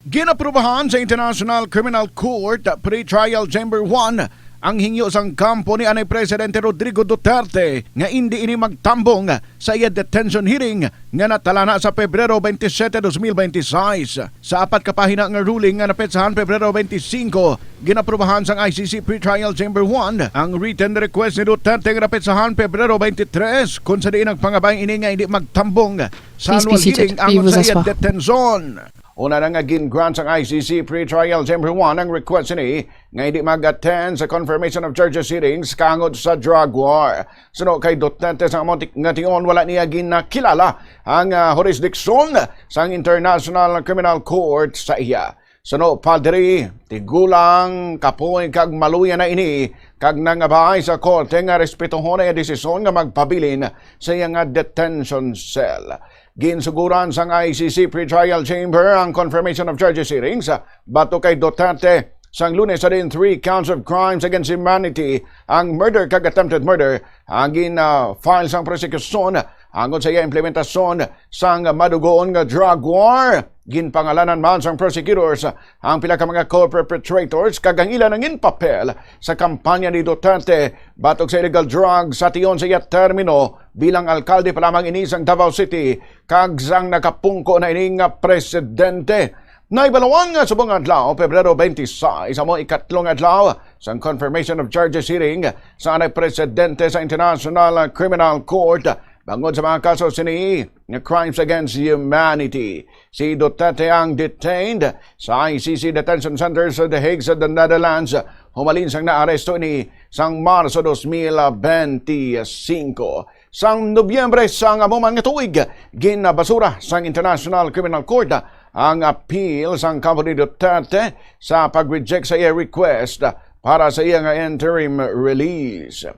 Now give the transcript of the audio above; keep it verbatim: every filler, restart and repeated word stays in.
Ginaprubahan sa International Criminal Court Pre-Trial Chamber one ang hingyo sang kampo ni anay Presidente Rodrigo Duterte nga indi ini magtambong sa iya detention hearing nga natalana sa Pebrero twenty-seven, twenty twenty-six. Sa apat ka pahina nga ruling nga napetsahan Pebrero twenty-five, ginaprubahan sang I C C Pre-Trial Chamber one ang written request ni Duterte nga napetsahan Pebrero twenty-three, kung sa diin nagpangabay ini nga hindi magtambong sa annual hearing angon sa iya detention. Una na nga gin-grant sang I C C Pre-Trial Chamber one ang request ini nga hindi mag-attend sa confirmation of charges hearings kangod sa drug war. Suno kay Duterte, sa amo nga tion, wala niya ginakilala ang, ah, jurisdiction sang International Criminal Court sa iya. Suno pa diri, tigulang, kapoy kag maluya na ini, kag nangabay sa korte nga respetuhon ang desisyon nga magpabilin sa iya nga detention cell. Ginsuguran sang I C C Pre-Trial Chamber ang confirmation of charges hearings batok kay Duterte sang Lunes, sa diin three counts of crimes against humanity, ang murder kag attempted murder, ang gin-, ah, file sang prosekusyon angon sa iya implementasyon sang madugoon nga drug war. Ginpangalanan man sang prosecutors ang pila ka mga co-perpetrators kag ang ila nangin papel sa kampanya ni Duterte batok sa illegal drugs sa tion sa iya termino bilang alkalde pa lamang ini sang Davao City kag sang nakapungko na ini nga presidente. Naibalawan nga subong adlaw, Pebrero twenty-six, amo ikatlo nga adlaw sang confirmation of charges hearing sa anay presidente sa International Criminal Court bangod sa mga kaso sini nga crimes against humanity. Si Duterte ang detained sa I C C Detention Center sa The Hague sa The Netherlands, humalin sang naaresto ini sang Marso twenty twenty-five. Sang Nobyembre sang amo man nga tuig, ginabasura sang International Criminal Court ang appeal sang kampo ni Duterte sa pag-reject sa iya request para sa iya nga interim release.